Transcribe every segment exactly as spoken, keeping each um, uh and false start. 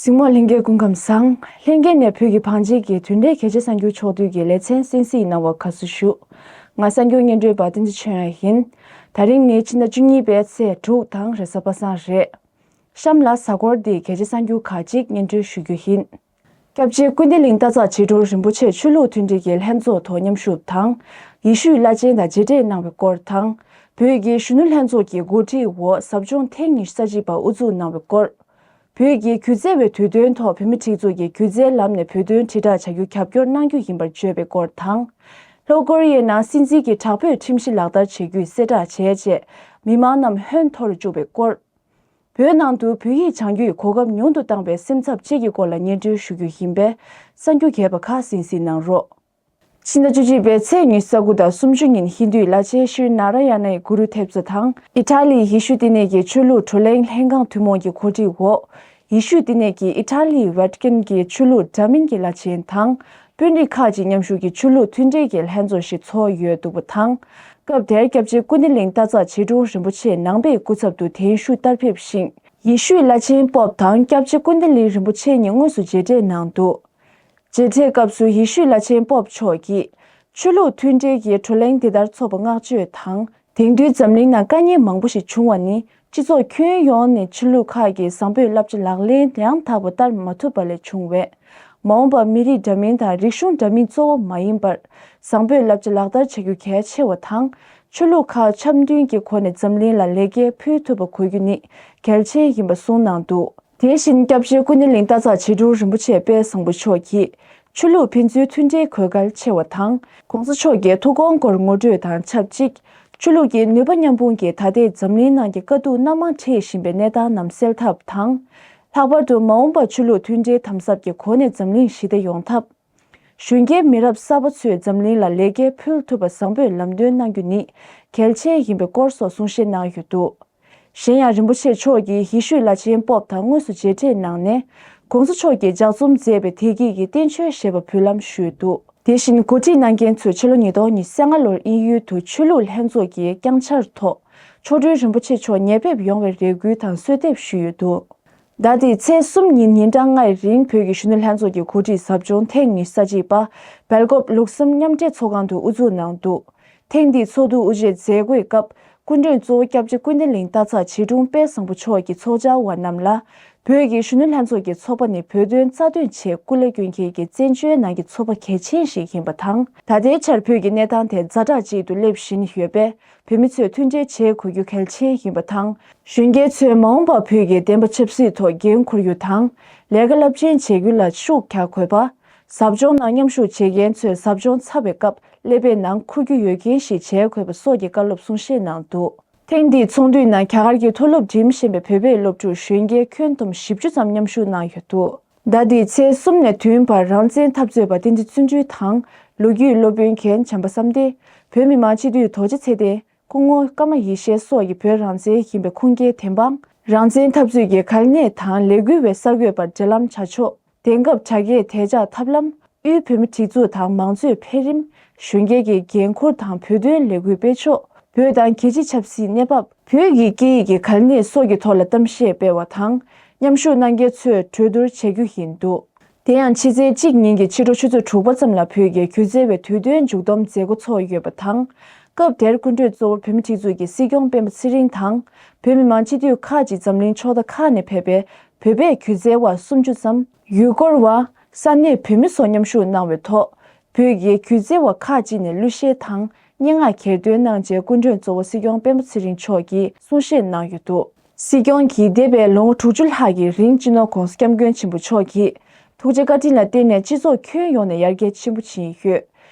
གཟིགས་མོ་ལྷན་རྒྱས་སྐུ་ཁམས་བཟང་། ལྷན་རྒྱས་ནས་བོད་ཀྱི་བང་མཛོད་ཀྱི་དུས་དྲན་གལ་ཆེ་གསར་འགྱུར་ཕྱོགས་བསྡུས་ཀྱི་ལེ་ཚན་གསན་གཟིགས་གནང་བར་དགའ་བསུ་ཞུ། ང་གསར་འགྱུར་སྙན་སྒྲོན་པ་བསྟན་འཛིན་ཆོས་དབྱངས་ཡིན། དེ་རིང་ནི་ཕྱི་ཟླ་བཅུ་གཉིས་པའི་ཚེས་དྲུག་དང་རེས་གཟའ་པ་སངས་རེད། གཤམ་ལ་གཟའ་འཁོར་འདིའི་གལ་ཆེ་གསར་འགྱུར་ཁག་ཅིག་སྙན་སྒྲོན་ཞུ་རྒྱུ་ཡིན། སྐྱབས་རྗེ་ཀུན་བདེ་གླིང་སྟག་འཚེར་མཆོག་རིན་པོ་ཆེ་ཆོས་ལུགས་མཐུན་སྒྲིལ་གྱི་ལྷན་ཚོགས་ཐོག་མཉམ་ཞུགས་དང་། ཡེ་ཤུའི་བླ་ཆེན་དང་མཇལ་འཕྲད་གནང་བའི་སྐོར་དང་། བོད་ཀྱི་གཞོན་ནུ་ལྷན་ཚོགས་ཀྱི་གོ་སྒྲིག་འོག་ཟབ་སྦྱོང་ཐེངས་ཉི་ཤུ་རྩ་གཅིག་པ་དབུ་འཛུགས་གནང་བའི་སྐོར། བོད་ཀྱི་སྒྱུ་རྩལ་བའི་དུས་སྟོན་ཐོག་བོད་མིའི་སྒྲིག་འཛུགས་ཀྱིས་སྒྱུ་རྩལ་ལམ་ནས་བོད་དོན་དྲིལ་བསྒྲགས་བྱ་རྒྱུ་རྒྱབ་སྐྱོར་གནང་རྒྱུ་ཡིན་པར་བརྗོད་པའི་སྐོར་དང་། ལྷོ་ཀོ་རི་ཡའི་ནང་སྲིད་འཛིན་གྱི་དྲག་པོས་ཁྲིམས་གཞི་ལག་བསྟར་བྱེད་རྒྱུའི་གསལ་བསྒྲགས་བྱས་རྗེས། མི་མང་རྣམས་ཧོན་འཐོར་བཅུག་པའི་སྐོར། བོད་ནང་དུ་བོད་ཡིག་སྦྱང་རྒྱུའི་གོ་སྐབས་ཉུང་དུ་བཏང་བའི་སེམས་འཚབ་བཅས་ཀྱི་སྐོར་ལ་སྙན་སྒྲོན་ཞུ་རྒྱུ་ཡིན་པས། གསར་འགྱུར་རྒྱས་པ་ཁག་གསན་གཟིགས་གནང་རོགས། ཕྱི་ཟླ་བཅུ་གཅིག་པའི་ཚེས་ཉི་ཤུ་རྩ་དགུ་དང་སུམ་ཅུ་ཉིན་ཧིན་རྡུའི་བླ་ཆེན་ཤྲི་ནཱ་ར་ཡ་ནའི་གུ་རུ་ཐེབས་རྩ་དང་། ཨི་ཊ་ལིའི་ཡེ་ཤུ་བསྟི་གནས་ཀྱི་ཆོས་ལུགས་བགྲོ་གླེང་ལྷན་ཁང་ཐུན་མོང་གི་གོ་སྒྲིག་འོག་ཡེ་ཤུ་བསྟི་གནས་ཀྱི་ཨི་ཊ་ལིའི་ཝེ་ཊི་ཀན་གྱི་ཆོས་ལུགས་འདྲ་མིན་གྱི་བླ་ཆེན་དང་། དཔོན་རིགས་ཁག་ཅིག་མཉམ་ཞུགས་ཀྱིས་ཆོས་ལུགས་མཐུན་འབྲེལ་གྱི་ལྷན་ཚོགས་ཤིག་ཚོགས་ཡོད་འདུག་པ་དང་། སྐབས་དེར་སྐྱབས་རྗེ་ཀུན་བདེ་གླིང་སྟག་འཚེར་མཆོག་རིན་པོ་ཆེ་ནང་པའི་སྐུ་ཚབ་ཏུ་གདན་ཞུ་བསྟར་ཕེབས་ཤིང་། ཡེ་ཤུའི་བླ་ཆེན་པོབ་དང་སྐྱབས་རྗེ་ཀུན་བདེ་གླིང་རིན་པོ་ཆེ་གཉིས་དངོས་སུ་མཇལ་འཕྲད་གནང་འདུག་མཇལ་འཕྲད་སྐབས་སུ་ཡེ་ཤུའི་བླ་ཆེན་པོབ་མཆོག་གིས། ཆོས་ལུགས་མཐུན་འབྲེལ་གྱི་བགྲོ་གླེང་འདི་ལྟར་ཚོགས་པ་བསྔགས་བརྗོད་དང་། དེང་དུས་འཛམ་གླིང་ནང་དཀའ་ངལ་མང་པོ་ཞིག་བྱུང་བ་ནི། སྤྱི་ཚོགས་ཁྱོན་ཡོངས་ནས་ཆོས་ལུགས་ཁག་གི་བཟང་པོའི་བསླབ་བྱ་ལག་ལེན་ཡང་དག་པ་བསྟར་མ་ཐུབ་པ་ལས་བྱུང་བས། མ་འོངས་པར་མི་རིགས་འདྲ་མིན་དང་རིག་གཞུང་འདྲ་མིན་གཙོ་བོ་མ་ཡིན་པར། བཟང་པོའི་བསླབ་བྱ་ལག་བསྟར་བྱ་རྒྱུ་གལ་ཆེ་བ་དང་། ཆོས་ལུགས་ཁག་འཆམ་མཐུན་གྱི་སྒོ་ནས་འཛམ་གླིང་ལ་ལེགས་སྐྱེས་ཕུལ་ཐུབ་པ་དགོས་རྒྱུ་ནི་གལ་ཆེན་ཡིན་པ་གསུངས་གནང་འདུག་དེ་བཞིན་སྐྱབས་རྗེ་ཀུན་བདེ་གླིང་སྟག་འཚེར་མཆོག་རིན་པོ་ཆེ་དཔལ་བཟང་པོ་མཆོག་གིས། ཆོས་ལུགས་ཕན་ཚུན་མཐུན་འབྲེལ་དགོས་གལ་ཆེ་བ་དང་། ༸གོང་ས་མཆོག་གི་ཐུགས་དགོངས་སྐོར་ངོ་སྤྲོད་དང་ཆབས་ཅིག་ཆོས་ལུགས་ཀྱི་ནུས་པ་མཉམ་སྤུངས་ཀྱིས་ད་ལྟའི་འཛམ་གླིང་ནང་གི་དཀའ་སྡུག་སྣ་མང་འཕྲད་བཞིན་པའི་གནས་སྟངས་རྣམས་སེལ་ཐབས་དང་། ལྷག་པར་དུ་མ་འོངས་པར་ཆོས་ལུགས་མཐུན་འབྲེལ་དམ་ཟབ་ཀྱི་སྒོ་ནས་འཛམ་གླིང་ཞི་བདེ་ཡོང་ཐབས། གཞོན་སྐྱེས་མི་རབས་གསར་པ་ཚོས་འཛམ་གླིང་ལ་ལེགས་སྐྱེས་ཕུལ་ཐུབ་པ་བཟང་པོས་ལམ་སྟོན་གནང་རྒྱུ་ནི་གལ་ཆེན་ཡིན་པའི་སྐོར་སོགས་གསུང་བཤད་གནང་ཡོད་འདུག་གཞན་ཡང་རིན་པོ་ཆེ་མཆོག་གིས་ཡེ་ཤུའི་བླ་ཆེན་པོབ་དང་དངོས་སུ་མཇལ་འཕྲད་གནང་ནས། ༸གོང་ས་མཆོག་གིས་ལྗགས་རྩོམ་མཛད་པའི་བདེ་སྐྱིད་ཀྱི་རྟེན་མཆོད་ཞེས་པ་འབུལ་ལམ་ཞུས་འདུག་དེ་བཞིན་གོ་སྒྲིག་གནང་མཁན་ཚོས་ཕྱི་ལོ་ཉིས་སྟོང་ཉི་ཤུ་རྩ་ལྔ་ལོར་དབྱིན་ཡུལ་དུ་ཆོས་ལུགས་ལྷན་ཚོགས་ཀྱི་བསྐྱངས་འཆར་ཐོག་ཆོ་འཕྲུལ་རིན་པོ་ཆེ་མཆོག་ཉེ་ཕེབས་ཡོང་བའི་རེ་སྐུལ་དང་གསོལ་འདེབས་ཞུས་ཡོད་འདུག་ཟླ་འདིའི་ཚེས་གསུམ་ཉིན་ཉིན་གྲངས་ལྔའི་རིང་བོད་ཀྱི་གཞོན་ནུ་ལྷན་ཚོགས་ཀྱི་གོ་སྒྲིག་ཟབ་སྦྱོང་ཐེངས་ཉི་ཤུ་རྩ་གཅིག་པ་སྦེལ་ཀོབ་ལུགས་བསམ་མཉམ་འབྲེལ་ཚོགས་ཁང་དུ་དབུ་འཛུགས་གནང་འདུག་ཐེངས་འདིའི་ཚོགས་འདུ་དབུ་འབྱེད་མཛད་སྒོའི་སྐབས་སྐུ་མགྲོན་གཙོ་བོ་སྐྱབས་རྗེ་ཀུན་བདེ་གླིང་སྟག་འཚེར་མཆོག་གིས་ཚོགས་བཅར་བ་རྣམས་ལ། བོད་ཀྱི་གཞོན་ནུ་ལྷན་ཚོགས་ཀྱི་ཚོགས་པ་ནི་བོད་དོན་རྩ་དོན་ཆེད་སྐུ་ལས་སྐྱོན་མཁན་གྱི་བཙན་བྱོལ་ནང་གི་ཚོགས་པ་གལ་ཆེན་ཞིག་ཡིན་པ་དང་། ད་ལྟའི་ཆར་བོད་ཀྱི་གནས་སྟངས་དེ་ཛ་དྲག་ཅིག་ཏུ་སླེབས་བཞིན་ཡོད་པས། བོད་མི་ཚོས་མཐུན་འབྲེལ་བྱེད་དགོས་རྒྱུ་གལ་ཆེན་ཡིན་པ་དང་། གཞོན་སྐྱེས་ཚོས་མ་འོངས་པར་བོད་ཀྱི་བདེན་པ་ཆབ་སྲིད་ཐོག་འགན་འཁུར་རྒྱུ་དང་། ལས་ཀ་རླབས་ཆེན་བྱེད་རྒྱུ་ལ་ཤུགས་རྒྱག་དགོས་པ། ཟབ་སྦྱོང་ནང་མཉམ་ཞུགས་བྱེད་མཁན་ཚོས་ཟབ་སྦྱོང་ཚར་བའི་སྐབས་ཀླད་པའི་ནང་འཁུར་རྒྱུ་ཡོད་མཁན་ཞིག་བྱེད་དགོས་པ་སོགས་ཀྱི་བཀའ་སློབ་གསུང་བཤད་གནང་འདུག་ཐེངས་འདིའི་ཚོགས་འདུའི་ནང་རྒྱ་གར་གྱི་མཐོ་སློབ་འགྲིམ་བཞིན་པའི་བོད་པའི་སློབ་ཕྲུག་གཞོན་སྐྱེས་ཁྱོན་བསྡོམས་བཞི་བཅུ་ཙམ་མཉམ་ཞུགས་གནང་ཡོད་འདུག་ཟླ་འདིའི་ཚེས་གསུམ་ནས་བདུན་བར་རང་བཙན་འཐབ་རྩོད་པ་བསྟན་འཛིན་བརྩོན་འགྲུས་དང་། ལོ་རྒྱུས་སློབ་དཔོན་མཁན་བྱམས་པ་བསམ་གཏན། བོད་མི་མང་སྤྱི་འཐུས་རྡོ་རྗེ་ཚེ་བརྟན། སྐུ་ངོ་ཀརྨ་ཡེ་ཤེས་སོགས་ཀྱིས་བོད་རང་བཙན་ཡིན་པའི་ཁུངས་སྐྱེལ་བདེན་དཔང་། རང་བཙན་འཐབ་རྩོད་ཀྱི་གལ་གནད་དང་ལས་འགུལ་བའི་གསར་འགོད་པར་འབྲེལ་ལམ་བྱ་ཕྱོགས། དེང་སྐབས་དྲ་རྒྱའི་དལ་འཇགས་ཐབས་ལམ། དབུས་བོད་མི་སྒྲིག་འཛུགས་དང་མང་གཙོའི་འཕེལ་རིམ། གཞོན་སྐྱེས་ཀྱི་འགན་འཁུར་དང་བོད་དོན་ལས་འགུལ་སྤེལ་ཕྱོགས། བོད་དང་རྒྱལ་སྤྱིའི་ཆབ་སྲིད་གནས་བབ། བོད་ཀྱི་སྐད་ཡིག་གི་གལ་གནད་སོགས་ཀྱི་ཐོག་ལ་གཏམ་བཤད་སྤེལ་བ་དང་། མཉམ་ཞུགས་གནང་མཁན་ཚོས་གྲོས་བསྡུར་བྱེད་རྒྱུ་ཡིན་འདུག་དེ་ཡང་ཕྱི་ཚེས་གཅིག་ཉིན་གྱི་ཕྱི་དྲོ་ཆུ་ཚོད་དྲུག་པ་ཙམ་ལ་བོད་ཀྱི་སྒྱུ་རྩལ་བའི་དུས་སྟོན་མཇུག་བསྡོམས་མཛད་སྒོ་ཚོགས་ཡོད་པ་དང་། སྐབས་དེར་སྐུ་མགྲོན་གཙོ་བོར་བོད་མིའི་སྒྲིག་འཛུགས་ཀྱི་སྲིད་སྐྱོང་སྤེན་པ་ཚེ་རིང་དང་། བོད་མི་མང་སྤྱི་འཐུས་ཁག་ཅིག་འཛམ་གླིང་ཕྱོགས་མཐའ་ཁག་ནས་ཕེབས་པའི་བོད་པའི་སྒྱུ་རྩལ་བ་སུམ་ཅུ་ཙམ། ཡུལ་སྐོར་བ། ས་གནས་བོད་མི་སོགས་མཉམ་ཞུགས་གནང་བའི་ཐོག་བོད་ཀྱི་སྒྱུ་རྩལ་བ་ཁག་ཅིག་ནས་གླུ་གཞས་དང་སྙན་ངག་གྱེར་འདོན་གནང་རྗེས། སྐུ་མགྲོན་གཙོ་བོ་སྲིད་སྐྱོང་སྤེན་པ་ཚེ་རིང་མཆོག་གིས་གསུང་བཤད་གནང་ཡོད་འདུག་སྲིད་སྐྱོང་གིས་འདས་པའི་ལོ་ངོ་དྲུག་ཅུ་ལྷག་གི་རིང་སྤྱི་ནོར་༸གོང་ས་༸སྐྱབས་མགོན་ཆེན་པོ་མཆོག་གི་ཐུགས་རྗེ་བཀའ་དྲིན་ལ་བརྟེན་ནས་སྤྱི་ཚོགས་ཁྱོན་ཡོངས་ནས་ཡར་རྒྱས་ཆེན་པོ་ཕྱིན་ཡོད།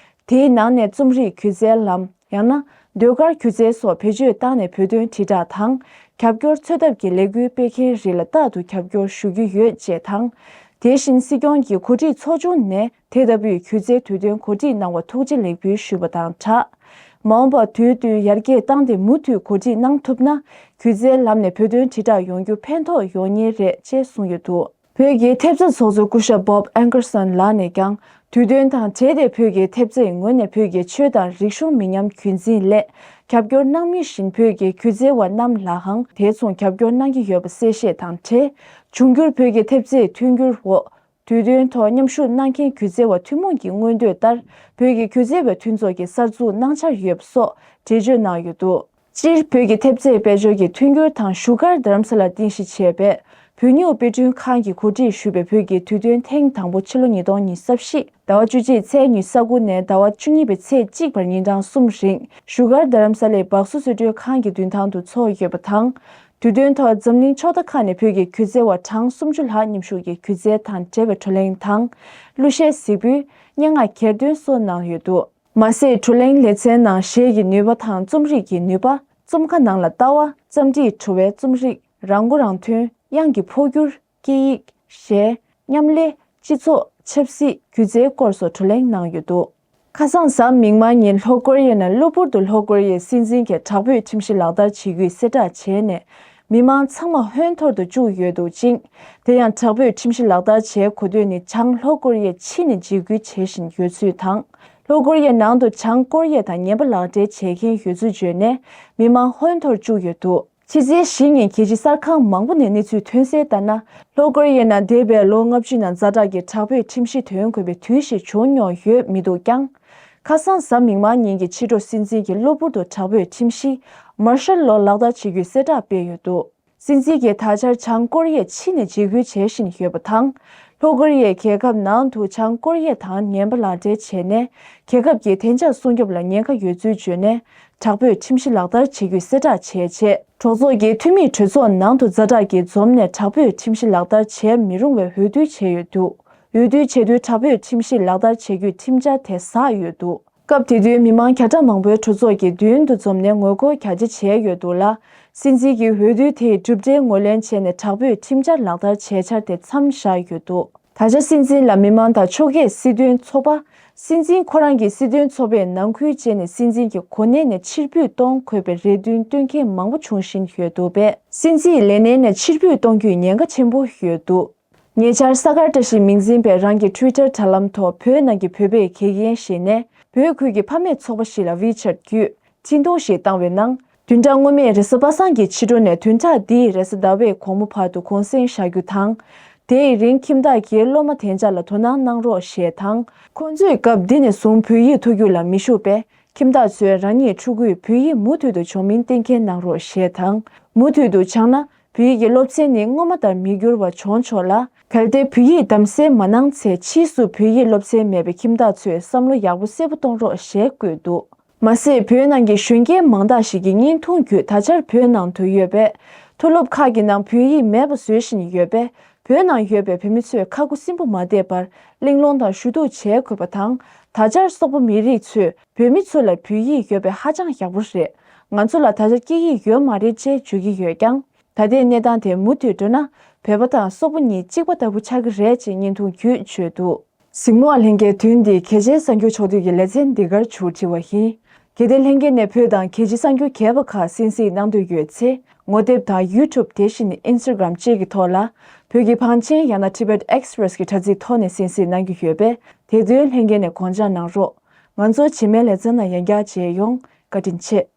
དེའི་ནང་ནས་རྩོམ་རིག་སྒྱུ་རྩལ་ལམ། ཡང་ན་ཟློས་གར་སྒྱུ་རྩལ་སོགས་བེད་སྤྱོད་བཏང་ནས་བོད་དོན་དྲིལ་བསྒྲགས་དང་རྒྱབ་སྐྱོར་འཚོལ་ཐབས་ཀྱི་ལས་འགུལ་སྤེལ་མཁན་རིགས་ལ་རྟག་ཏུ་རྒྱབ་སྐྱོར་ཞུ་རྒྱུ་ཡོད་ཅེས་དང་། དེ་བཞིན་སྲིད་སྐྱོང་གིས་གོ་སྒྲིག་ཚོགས་ཆུང་ནས་དེ་ལྟ་བུའི་སྒྱུ་རྩལ་དུས་སྟོན་གོ་སྒྲིག་གནང་བར་ཐུགས་རྗེ་ལེགས་འབུལ་ཞུས་པ་དང་སྦྲགས། མ་འོངས་པར་དུས་བསྟུན་ཡར་རྒྱས་བཏང་སྟེ་མུ་མཐུད་གོ་སྒྲིག་གནང་ཐུབ་ན། སྒྱུ་རྩལ་ལམ་ནས་བོད་དོན་དྲིལ་བསྒྲགས་ཡོང་རྒྱུ་ཕན་ཐོགས་ཡོང་ངེས་རེད་ཅེས་གསུངས་ཡོད་འདུག་བོད་ཀྱི་ཐེབས་རྩ་ཚོགས་གཙོ་སྐུ་ཞབས་Bob Ankerson་ལགས་ནས་ཀྱང་དུས་སྟོན་དང་འབྲེལ་ཏེ་བོད་ཀྱི་ཐེབས་རྩའི་ངོས་ནས་བོད་ཀྱི་ཆོས་དང་རིག་གཞུང་མི་ཉམས་རྒྱུན་འཛིན་སླད་རྒྱབ་སྐྱོར་གནང་མུས་བཞིན་བོད་ཀྱི་སྒྱུ་རྩལ་བ་རྣམས་ལའང་དེ་མཚུངས་རྒྱབ་སྐྱོར་གནང་གི་ཡོད་པ་གསལ་བཤད་དང་འབྲེལ། འབྱུང་འགྱུར་བོད་ཀྱི་ཐེབས་རྩའི་མཐུན་འགྱུར་འོག་དུས་སྟོན་ཐོག་མཉམ་ཞུགས་གནང་མཁན་སྒྱུ་རྩལ་བ་ཐུན་མོང་གི་མངོན་འདོད་ལྟར་བོད་ཀྱི་སྒྱུ་རྩལ་བའི་མཐུན་ཚོགས་ཀྱི་གསར་འཛུགས་གནང་འཆར་ཡོད་པ་སོགས་འགྲེལ་བརྗོད་གནང་ཡོད་འདུག་སྤྱིར་བོད་ཀྱི་ཐེབས་རྩའི་དཔལ་འབྱོར་གྱི་མཐུན་འགྱུར་དང་བཞུགས་སྒར་རྡ་རམ་ས་ལར་རྟེན་གཞི་བྱས་པའི་བོད་ཉིད་དཔེ་སྐྲུན་ཁང་གིས་གོ་སྒྲིག་ཞུས་པའི་བོད་ཀྱི་དུས་སྟོན་ཐེངས་དང་པོ་ཕྱི་ལོ་ཉིས་སྟོང་ཉི་ཤུ་རྩ་བཞི་ཟླ་བ་བཅུ་གཅིག་ཚེས་ཉི་ཤུ་རྩ་དགུ་ནས་ཟླ་བ་བཅུ་གཉིས་པའི་ཚེས་གཅིག་བར་ཉིན་གྲངས་གསུམ་རིང་བཞུགས་སྒར་རྡ་རམ་ས་ལའི་སྦག་སུ་གསོལ་མགྲོན་ཁང་གི་མདུན་ཐང་དུ་འཚོགས་ཡོད་པ་དང་། དུས་སྟོན་ཐོག་འཛམ་གླིང་ཕྱོགས་མཐའ་ཁག་ནས་བོད་ཀྱི་སྒྱུ་རྩལ་བ་གྲངས་སུམ་ཅུ་ལྷག་མཉམ་ཞུགས་ཀྱིས་སྒྱུ་རྩལ་དང་འབྲེལ་བའི་བགྲོ་གླེང་དང་། གླུ་གཞས་གཟིགས་འབུལ། སྙན་ངག་གྱེར་འདོན་སོགས་གནང་ཡོད་འདུག་མ་ཟད་བགྲོ་གླེང་ལེ་ཚན་ནང་གཞས་ཀྱི་ནུས་པ་དང་རྩོམ་རིག་གི་ནུས་པ། རྩོམ་ཁ་ནང་ལ་ལྟ་བ། རྩོམ་སྒྲིག་བྲོ་བའི་རྩོམ་རིག་རང་མགོ་རང་ཐོན། དབྱངས་ཀྱི་འཕོ་འགྱུར། སྐད་ཡིག་གཞས། མཉམ་ལས། སྤྱི་ཚོགས། ཆབ་སྲིད། སྒྱུ་རྩལ་སྐོར་སོགས་བགྲོ་གླེང་གནང་ཡོད་འདུག་ཁ་སང་གཟའ་མིག་དམར་ཉིན་ལྷོ་ཀོ་རི་ཡའི་ནང་གློ་བུར་དུ་ལྷོ་ཀོ་རི་ཡའི་སྲིད་འཛིན་གྱི་དྲག་པོའི་ཁྲིམས་གཞི་ལག་བསྟར་བྱེད་རྒྱུའི་གསལ་བསྒྲགས་བྱས་ནས། མི་མང་ཚང་མ་ཧོན་ཐོར་དུ་བཅུག་ཡོད་འདུག་ཅིང་། དེ་ཡང་དྲག་པོའི་ཁྲིམས་གཞི་ལག་བསྟར་བྱེད་དགོས་དོན་ནི་བྱང་ལྷོ་ཀོ་རི་ཡས་ཕྱི་ནས་འཇིགས་སྐུལ་བྱེད་བཞིན་ཡོད་ཚུལ་དང་། ལྷོ་ཀོ་རི་ཡའི་ནང་དུ་བྱང་ཀོ་རི་ཡ་དང་ངན་པ་ལག་འབྲེལ་བྱེད་མཁན་ཡོད་ཚུལ་བརྗོད་ནས་མི་མང་ཧོན་ཐོར་བཅུག་ཡོད་འདུག་ཕྱི་ཚེས་བཞི་ཉིན་རྒྱལ་སྤྱིའི་གསར་ཁང་མང་པོ་ནས་གནས་ཚུལ་ཐོན་གསལ་ལྟར་ན། ལྷོ་ཀོ་རི་ཡའི་ནང་འདས་པའི་ལོ་ལྔ་བཅུ་ནང་ཛ་དྲག་གི་དྲག་པོའི་ཁྲིམས་གཞི་ཐོན་དགོས་པའི་དུས་ཤིག་བྱུང་མྱོང་ཡོད་མི་འདུག་ཀྱང་། ཁ་སང་གཟའ་མིག་དམར་ཉིན་གྱི་ཕྱི་དྲོ་སྲིད་འཛིན་གྱིས་གློ་བུར་དུ་དྲག་པོའི་ཁྲིམས་གཞི་Martial Law ལག་བསྟར་བྱེད་རྒྱུའི་གསལ་བསྒྲགས་སྤེལ་ཡོད་འདུག་སྲིད་འཛིན་གྱིས་ད་ཆར་བྱང་ཀོ་རི་ཡའི་ཕྱི་ནས་འཇིགས་སྐུལ་བྱེད་བཞིན་ཡོད་པ་དང་། ལྷོ་ཀོ་རི་ཡའི་རྒྱལ་ཁབ་ནང་དུ་བྱང་ཀོ་རི་ཡ་དང་ངན་པ་ལག་འབྲེལ་བྱས་ནས་རྒྱལ་ཁབ་ཀྱི་བདེ་འཇགས་སྲུང་སྐྱོབ་ལ་ཉེན་ཁ་ཡོད་ཚུལ་བརྗོད་ནས་དྲག་པོའི་ཁྲིམས་གཞི་ལག་བསྟར་བྱེད་རྒྱུའི་གསལ་བསྒྲགས་བྱས་རྗེས། གྲོས་ཚོགས་ཀྱི་འཐུས་མིའི་གྲོས་ཚོགས་ནང་དུ་ཛ་དྲག་གི་འཛོམས་ནས་དྲག་པོའི་ཁྲིམས་གཞི་ལག་བསྟར་བྱེད་མི་རུང་བའི་འོས་བསྡུ་བྱས་ཡོད་འདུག་འོས་བསྡུ་བྱེད་དུས་དྲག་པོའི་ཁྲིམས་གཞི་ལག་བསྟར་བྱེད་རྒྱུའི་ཁྲིམས་འཆར་དེ་ཟགས་ཡོད་འདུག་སྐབས་དེ་དུས་མི་མང་བརྒྱ་ཕྲག་མང་པོས་གྲོས་ཚོགས་ཀྱི་མདུན་དུ་འཛོམས་ནས་ངོ་རྒོལ་རྒྱ་ཆེ་བྱས་ཡོད་འདུག་ལ། སྲིད་འཛིན་གྱིས་འོས་བསྡུ་དེའི་གྲུབ་འབྲས་ངོས་ལེན་བྱས་ནས་དྲག་པོའི་ཁྲིམས་འཆར་ལག་བསྟར་བྱས་འཆར་དེ་མཚམས་བཞག་ཡོད་འདུག་ད་ཆ་སྲིད་འཛིན་ལ་མི་མང་དང་ཕྱོགས་འགལ་སྲིད་དོན་ཚོགས་པ། སྲིད་འཛིན་ཁོ་རང་གིས་སྲིད་དོན་ཚོགས་པའི་ནང་ཁུལ་བྱས་ནས་སྲིད་འཛིན་གྱི་གོ་གནས་ནས་ཕྱིར་འབུད་གཏོང་དགོས་པའི་རེ་འདུན་བཏོན་མཁན་མང་པོ་འབྱུང་བཞིན་ཡོད་འདུག་པས། སྲིད་འཛིན་ལས་གནས་ནས་ཕྱིར་འབུད་གཏོང་རྒྱུའི་ཉེན་ཁ་ཆེན་པོ་ཡོད་འདུག་ཉེ་ཆར་ས་གར་བཀྲ་ཤིས་མིང་འཛིན་པས་རང་གི་Twitter དྲ་ལམ་ཐོག་བོད་ནང་གི་བོད་པའི་དགེ་རྒན་ཞིག་ནས་བོད་ཁུལ་གྱི་ཕ་མེས་ཚོགས་པ་ཞིག་ལ་WeChat་བརྒྱུད་འཕྲིན་ཐུང་ཞིག་བཏང་བའི་ནང་། བདུན་ཕྲག་སྔོན་མའི་རེས་གཟའ་པ་སངས་ཀྱི་ཕྱི་དྲོ་ནས་བདུན་ཕྲག་འདིའི་རེས་གཟའ་ཟླ་བའི་དགོང་མོ་བར་དུ་གུང་སེང་བཞག་རྒྱུ་དང་། དེའི་རིང་ཁྱིམ་བདག་གིས་སློབ་མ་དེ་འཇགས་ལ་དོ་སྣང་གནང་རོགས་ཞེས་དང་། ཁོང་ཚོས་སྐབས་འདི་ནས་བཟུང་བོད་ཡིག་ཐོ་རྒྱུགས་ལ་མི་ཞུགས་པས། ཁྱིམ་བདག་ཚོས་རང་ཉིད་ཕྲུ་གུས་བོད་ཡིག་མུ་མཐུད་དུ་སྦྱོང་མིན་གཏན་འཁེལ་གནང་རོགས་ཞེས་དང་། མུ་མཐུད་དུ་སྦྱངས་ན། བོད་ཡིག་གི་སློབ་ཚན་ནི་སྔོན་མ་ལྟར་མི་འགྱུར་བ་བྱུང་ཆོག་ལ། གལ་ཏེ་བོད་ཡིག་གདམ་གསེས་མ་གནང་ཚེ་ཕྱིས་སུ་བོད་ཡིག་སློབ་ཚན་མེད་པའི་ཁྱིམ་བདག་ཚོས་བསམ་བློ་ཡག་པོ་གསལ་པོ་གཏོང་རོགས་ཞེས་བཀོད་འདུག་མ་ཟད་བོད་ནང་གི་གཞོན་སྐྱེས་མང་དག་ཞིག་གིས་བརྙན་ཐུང་བརྒྱུད་ད་ཆར་བོད་ནང་དུ་ཡོད་པའི་མཐོ་སློབ་ཁག་གི་ནང་བོད་ཡིག་མེད་པ་བཟོ་བཞིན་ཡོད་པས། བོད་ནང་ཡོད་པའི་བོད་མི་ཚོས་ཁ་ཁུ་སིམ་པོ་མ་བསྡད་པར་གླེང་སློང་དང་ཞུ་གཏུག་བྱེད་དགོས་པ་དང་། ད་ཆར་སོག་པོ་མི་རིགས་ཚོས་བོད་མི་ཚོ་ལ་བོད་ཡིག་ཡོད་པས་ཧ་ཅང་ཡག་པོ་རེད། ང་ཚོ་ལ་ད་ཆ་སྐད་ཡིག་ཡོད་མ་རེད་ཅེས་བརྗོད་ཀྱི་ཡོད་ཀྱང་། ད་ལྟའི་གནས་སྟངས་དེ་མུ་མཐུད་འགྲོ་ན་བོད་པ་དང་སོག་པོ་གཉིས་གཅིག་པ་ལྟ་བུ་ཆགས་ཀྱི་རེད་ཅེས་བརྙན་ཐུང་བརྒྱུད་བརྗོད་འདུག་གཟིགས་མོ་བ་ལྷན་རྒྱས། དོན་འདིའི་གལ་ཆེའི་གསར་འགྱུར་ཕྱོགས་བསྡུས་ཀྱི་ལེ་ཚན་འདི་གར་མཇུག་སྒྲིལ་བ་ཡིན། གལ་ཏེ་ལྷན་རྒྱས་ནས་བོད་དང་གལ་ཆེའི་གསར་འགྱུར་གས་པ་ཁག་གསན་གཟིགས་གནང་འདོད་ཡོད་ཚེ། ངོ་དེབ་དང་YouTube དེ་བཞིན་Instagram བཅས་ཀྱི་ཐོག་ལ་བོད་ཀྱི་བང་ཆེན་ཡང་ན་Tibet Express གྱི་དྲ་ཚིགས་ཐོག་ནས་གསན་གཟིགས་གནང་རྒྱུ་ཡོད་པས། དེ་དོན་ལྷན་རྒྱས་ནས་དགོངས་འཇགས་གནང་རོགས། ང་ཚོ་རྗེས་མའི་ལེ་ཚན་ནང་ཡང་བསྐྱར་མཇལ་ཡོང་། བཀའ་དྲིན་ཆེ།